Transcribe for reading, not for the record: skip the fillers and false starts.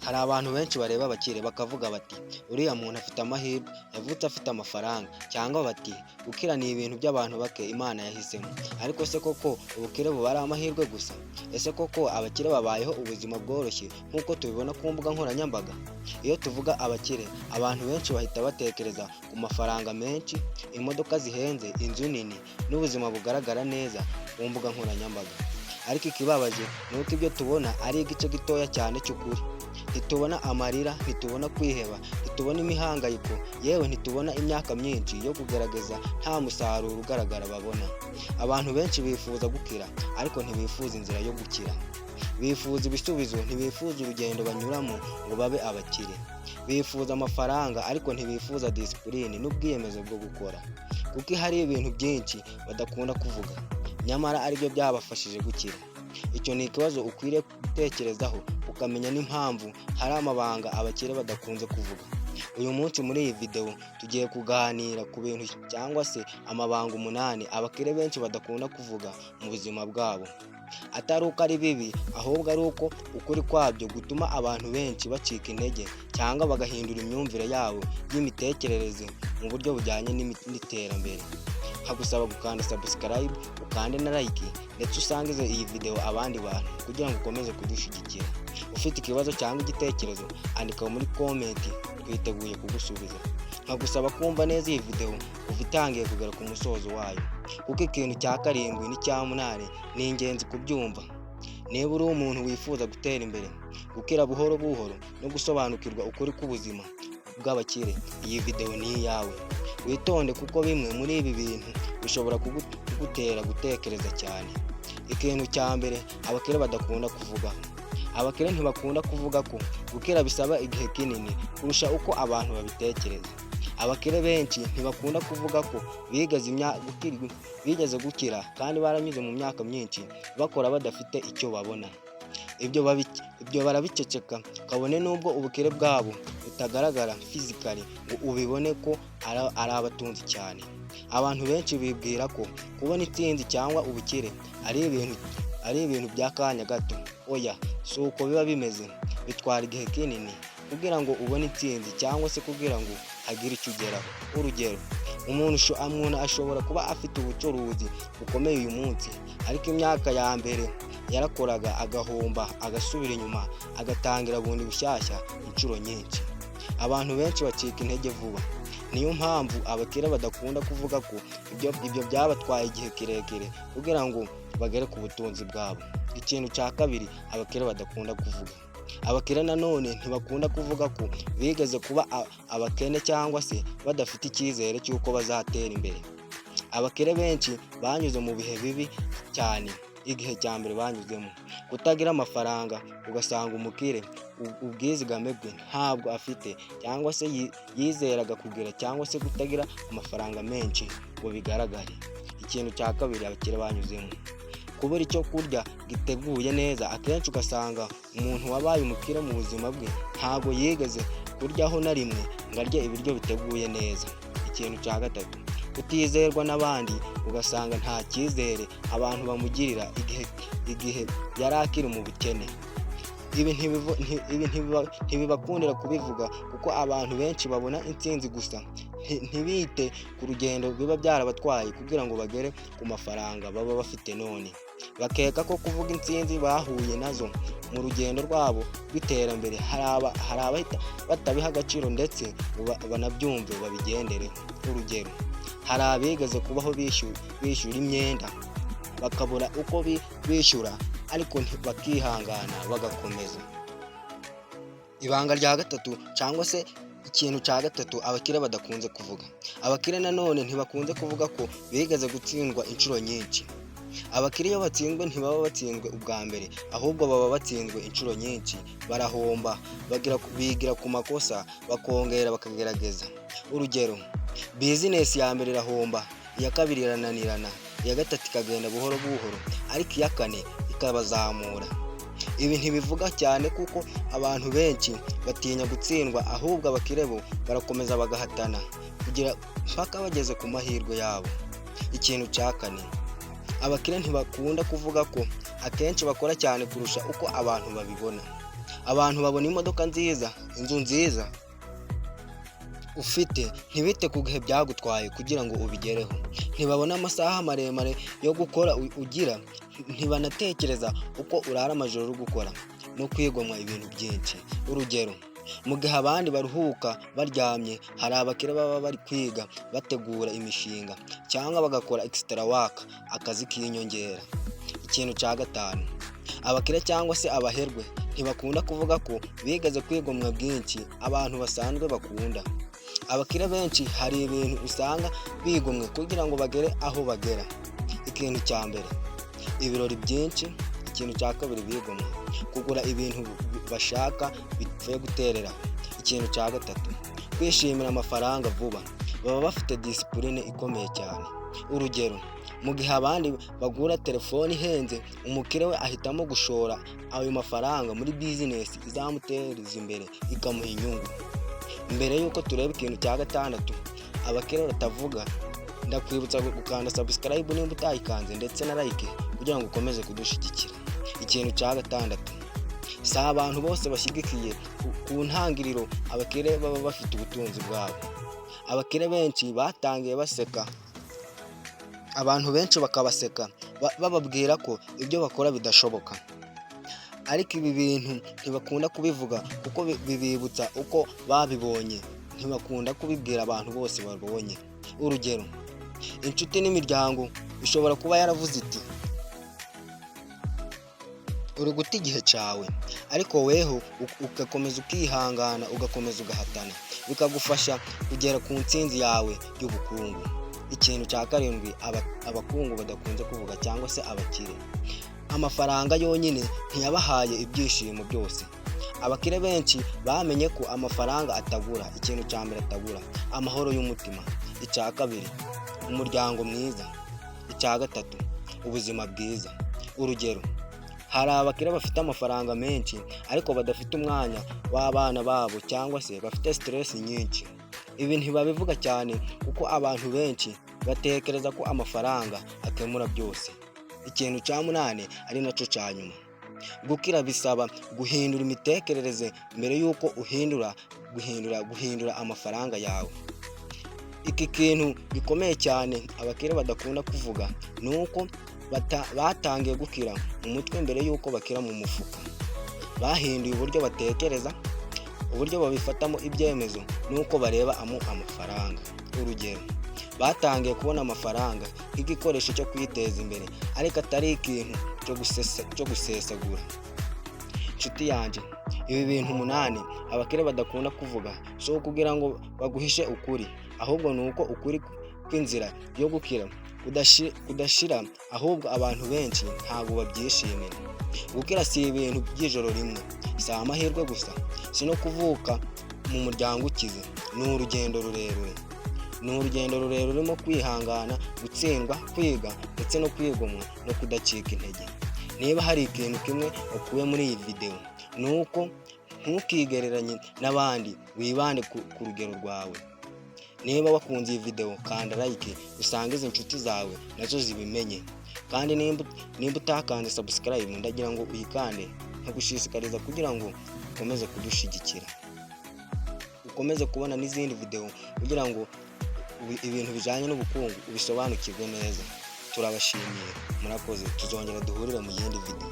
Hari abantu benshi bareba abakire bakavuga bati: "Uriya muntu afite amahirwe, yavutse afite amafaranga", cyangwa bati: "Gukira ni ibintu by'abantu bake Imana yahisemo". Ariko se koko ubukire buba ari amahirwe gusa? Ese koko abakire babayeho ubuzima bworoshye nk'uko tubibona ku mbuga nkoranyambaga? Iyo tuvuga abakire, abantu benshi bahita batekereza ku mafaranga menshi, imodoka zihenze, inzu nini n'ubuzima bugaragara neza ku mbuga nkoranyambaga. Ariko ikibabaje ni uko ibyo tubona ari igice gitoya cyane cy'ukuri. Ntitubona amarira, ntitubona kwiheba, ntitubona imihangayiko, yewe ntitubona imyaka myinshi yo kugerageza nta musaruro ugaragara babona. Abantu benshi bifuza gukira, ariko ntibifuza inzira yo gukira. Bifuza ibisubizo, ntibifuza urugendo banyuramo ngo babe abakire. Bifuza amafaranga, ariko ntibifuza discipline n'ubwiyemezo bwo gukora. Kuko hari ibintu byinshi badakunda kuvuga, nyamara aribyo byabafashije gukira. Icyo ni ikibazo ukwiriye gutekerezaho, ukamenya n'impamvu hari amabanga abakire badakunze kuvuga. Uyu munsi muri iyi videwo tugiye kuganira ku bintu cyangwa se amabanga 8 abakire benshi badakunda kuvuga mu buzima bwabo. Atari uko ari bibi, ahubwo ari uko ukuri kwabyo gutuma abantu benshi bacika intege cyangwa bagahindura imyumvire yabo y'imitekerereze mu buryo bujyanye n'iterambere. Nkagusaba gukanda subscribe, ukande na like, ndetse usangize iyi videwo abandi bantu kugira ngo ukomeze kudushyigikira. Ufite ikibazo cyangwa igitekerezo, andika muri comment, twiteguye kugusubiza. Nkagusaba kumva neza iyi videwo kuva itangiye kugera ku musozo wayo, kuko ikintu cya karindwi n'icya munani ni ingenzi kubyumva. Niba uri umuntu wifuza gutera imbere, gukira buhoro buhoro no gusobanukirwa ukuri k'ubuzima bw'abakire, iyi videwo ni iyawe. Witonde, kuko bimwe muri ibi bintu bishobora kugutera gutekereza cyane. Ikintu cya mbere abakire badakunda kuvugaho: abakire ntibakunda kuvuga ko gukira bisaba igihe kinini kurusha uko abantu babitekereza. Abakire benshi ntibakunda kuvuga ko bigeze gukira kandi baranyuze mu myaka myinshi bakora badafite icyo babona. Ibyo barabiceceka, kabone n'ubwo ubukire bwabo butagaragara physically ngo ubibone ko ari abatunzi cyane. Abantu benshi bibwira ko kubona intsinzi cyangwa ubukire ari ibintu by'akanya gato. Oya, si uko biba bimeze. Bitwara igihe kinini kugira ngo ubone intsinzi cyangwa se kugira ngo hagire icyo ugeraho. Urugero, umuntu ashobora kuba afite ubucuruzi bukomeye uyu munsi, ariko imyaka ya mbere yarakoraga, agahomba, agasubira inyuma, agatangira bundi bushyashya inshuro nyinshi. Abantu benshi bacika intege vuba. Niyo mpamvu abakire badakunda kuvuga ko ibyo byabatwaye igihe kirekire kugira ngo bagere ku butunzi bwabo. Ikintu cya kabiri abakire badakunda kuvuga: abakire nanone ntibakunda kuvuga ko bigeze kuba abakene cyangwa se badafite icyizere cy'uko bazatera imbere. Abakire benshi banyuze mu bihe bibi cyane. Igihe cya mbere banyuzemo, kutagira amafaranga, ugasanga umukire ubwizigame bwe ntabwo afite, cyangwa se yizeraga kugira cyangwa se kutagira amafaranga menshi ngo bigaragare. Ikintu cya kabiri abakire banyuzemo: kubura icyo kurya giteguye neza. Akenshi ugasanga umuntu wabaye umukire mu buzima bwe ntabwo yigeze kuryaho na rimwe ngo arye ibiryo biteguye neza. Ikintu cya gatatu: kutizerwa n'abandi, ugasanga nta cyizere abantu bamugirira igihe yari akiri mu bukene. Ibi ntibibakundira kubivuga, kuko abantu benshi babona intsinzi gusa, ntibite ku rugendo biba byarabatwaye kugira ngo bagere ku mafaranga baba bafite none. Bakeka ko kuvuga intsinzi bahuye nazo mu rugendo rwabo rw'iterambere, hari abahita batabiha agaciro ndetse ngo banabyumve, babigendereho. Urugero, hari abigeze kubaho bishyura imyenda, bakabura uko bishyura, ariko bakihangana bagakomeza. Ibanga rya gatatu cyangwa se ikintu cya gatatu abakire badakunze kuvuga: abakire nanone ntibakunze kuvuga ko bigeze gutsindwa inshuro nyinshi. Abakire iyo batsinzwe, ntibaba batsinzwe ubwa mbere, ahubwo baba batsinzwe inshuro nyinshi. Barahomba, bigira ku makosa, bakongera bakagerageza. Urugero, business ya mbere irahomba, iya kabiri irananirana, iya gatatu ikagenda buhoro buhoro, ariko iya kane ikabazamura. Ibi ntibivuga cyane kuko abantu benshi batinya gutsindwa, ahubwo abakire bo barakomeza bagahatana kugira mpaka bageze ku mahirwe yabo. Ikintu cya kane: abakire ntibakunda kuvuga ko akenshi bakora cyane kurusha uko abantu babibona. Abantu babona imodoka nziza, inzu nziza ufite, ntibite ku gihe byagutwaye kugira ngo ubigereho. Ntibabona amasaha maremare yo gukora ugira, ntibanatekereza uko urara amajoro uri gukora no kwigomwa ibintu byinshi. Urugero, mu gihe abandi baruhuka baryamye, hari abakire baba bari kwiga, bategura imishinga cyangwa bagakora extra work, akazi k'inyongera. Ikintu cya gatanu, abakire cyangwa se abaherwe ntibakunda kuvuga ko bigeze kwigomwa byinshi abantu basanzwe bakunda. Abakire benshi hari ibintu usanga bigomwe kugira ngo bagere aho bagera. Ikintu cya mbere, ibirori byinshi. Ikintu cya kabiri bigomwe, kugura ibintu bashaka bipfuye guterera. Ikintu cya gatatu, kwishimira amafaranga vuba. Baba bafite discipline ikomeye cyane. Urugero, mu gihe abandi bagura telefone ihenze, umukire we ahitamo gushora ayo mafaranga muri business izamuteza imbere, ikamuha inyungu. Mbere y'uko tureba ikintu cya gatandatu abakire batavuga, ndakwibutsa gukanda subscribe nimba utayikanze, ndetse na like kugira ngo ukomeze kudushyigikira. Ikintu cya gatandatu, si abantu bose bashyigikiye ku ntangiriro abakire baba bafite ubutunzi bwabo. Abakire benshi batangiye baseka, abantu benshi bakabaseka, bababwira ko ibyo bakora bidashoboka. Ariko ibi bintu ntibakunda kubivuga kuko bibibutsa uko babibonye. Ntibakunda kubibwira abantu bose babonye. Urugero, inshuti n'imiryango ishobora kuba yaravuze iti: "Uri guta igihe cyawe." Ariko weho ugakomeza ukihangana, ugakomeza ugahatana, bikagufasha kugera ku ntsinzi yawe y'ubukungu. Ikintu cya karindwi abakungu badakunze kuvuga cyangwa se abakire, amafaranga yonyine ntiyabahaye ibyishimo byose. Abakire benshi bamenye ko amafaranga atagura, ikintu cya mbere atagura amahoro y'umutima, icya kabiri umuryango mwiza, icya gatatu ubuzima bwiza. Urugero, hari abakire bafite amafaranga menshi ariko badafite umwanya w'abana babo, cyangwa se bafite stress nyinshi. Ibi ntibabivuga cyane kuko abantu benshi batekereza ko amafaranga akemura byose. Ikintu cya munani ari nacyo cya nyuma, gukira bisaba guhindura imitekerereze mbere y'uko uhindura guhindura amafaranga yawe. Iki kintu gikomeye cyane abakire badakunda kuvuga ni uko batangiye gukira mu mutwe mbere y'uko bakira mu mufuka. Bahinduye uburyo batekereza, uburyo babifatamo ibyemezo n'uko bareba amafaranga. Urugero, batangiye kubona amafaranga nk'igikoresho cyo kwiteza imbere, ariko atari ikintu cyo gusesagura. Inshuti yanjye, ibi bintu umunani abakire badakunda kuvuga si ukugira ngo baguhishe ukuri, ahubwo ni uko ukuri kw'inzira yo gukira kudashira, ahubwo abantu benshi ntabwo babyishimira. Gukira si ibintu by'ijoro rimwe, si amahirwe gusa, si no kuvuka mu muryango ukize. Ni urugendo rurerure, ni urugendo rurerure rurimo kwihangana, gutsindwa, kwiga ndetse no kwigomwa no kudacika intege. Niba hari ikintu kimwe wakuye muri iyi videwo, ni uko ntukigereranye n'abandi, wibande ku rugero rwawe. Niba wakunze iyi videwo, kanda like, usangize inshuti zawe nazo zibimenye. Kandi nimba utakanze subscribe, ndagira ngo uyikande, nkagushishikariza kugira ngo ukomeze kudushyigikira, ukomeze kubona n'izindi videwo kugira ngo ibintu bijyanye n'ubukungu ubisobanukirwe neza. Turabashimiye, murakoze. Tuzongera duhurire mu yindi videwo.